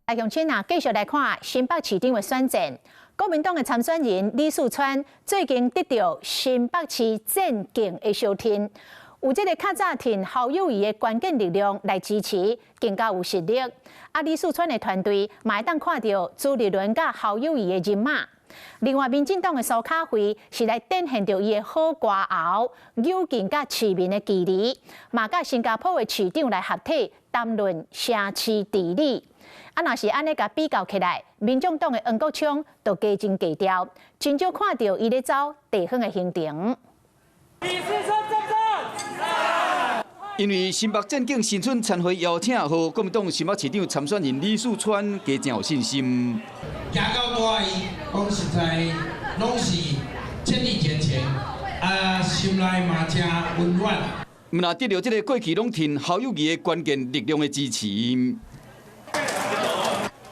來鄉親啊，繼續來看新北市長的選戰。國民黨的參選人李四川最近得著新北市戰警的相挺，有這个較早挺侯友宜的關鍵力量來支持，更加有實力。啊，李四川的團隊嘛會當看著朱立倫佮侯友宜的人馬。另外，民進黨的蘇卡慧是來展現著伊的好歌喉，友近佮市民的距離，嘛佮新加坡的市長來合體談論城市治理。啊，若是按呢共比較起來，民眾黨的黃國昌就加真低調，真少看著伊咧走地方的行程。李四川讚讚！因為新北戰警新春餐會邀請，予國民黨新北市長參選人李四川加真有信心。行到大伊，講實在，攏是千里前程，啊，心內嘛誠溫暖。毋但得著這个過去攏挺侯友宜的關鍵力量的支持。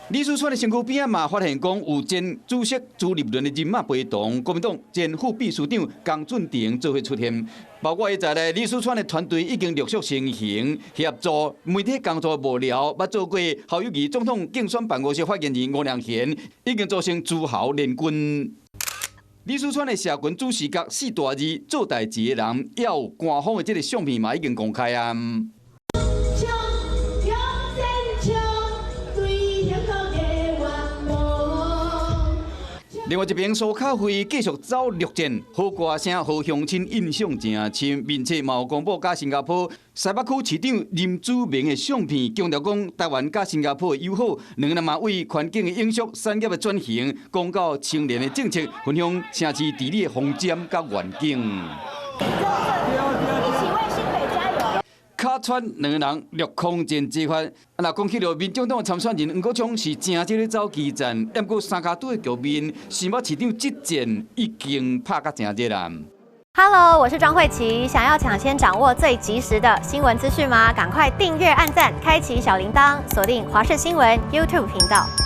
李四川的身軀邊仔嘛，發現講有前主席朱立倫的人馬陪同，國民黨前副秘書長江俊廷做伙出現。包括伊在內，李四川的團隊已經陸續成型，協助媒體工作幕僚，捌做過侯友宜總統競選辦公室發言人吳良賢，已經組成諸侯聯軍。李四川的社群主視覺四大字做代誌的人，也有官方的這个相片嘛已經公開啊。衝向前衝，對幸福的願望。另外一邊，蘇卡慧繼續走陸戰，好歌聲，予鄉親印象真深。面冊嘛有公布佮新加坡西北區市長林祖明的相片，強調講台灣佮新加坡的友好，兩个人嘛為環境的永續、產業的轉型，講到青年的政策，分享城市治理的方針佮願景。一起為新北加油！卡川兩个人掠空戰之法，啊，若講起著民進黨參選人黃國昌是誠少咧走基層，毋過三跤拄的局面，新北市長這戰已經拍甲誠熱啦。 Hello，我是莊慧琪，想要搶先掌握最及時的新聞資訊嗎？趕快訂閱、按讚、開啟小鈴鐺，鎖定華視新聞 YouTube 頻道。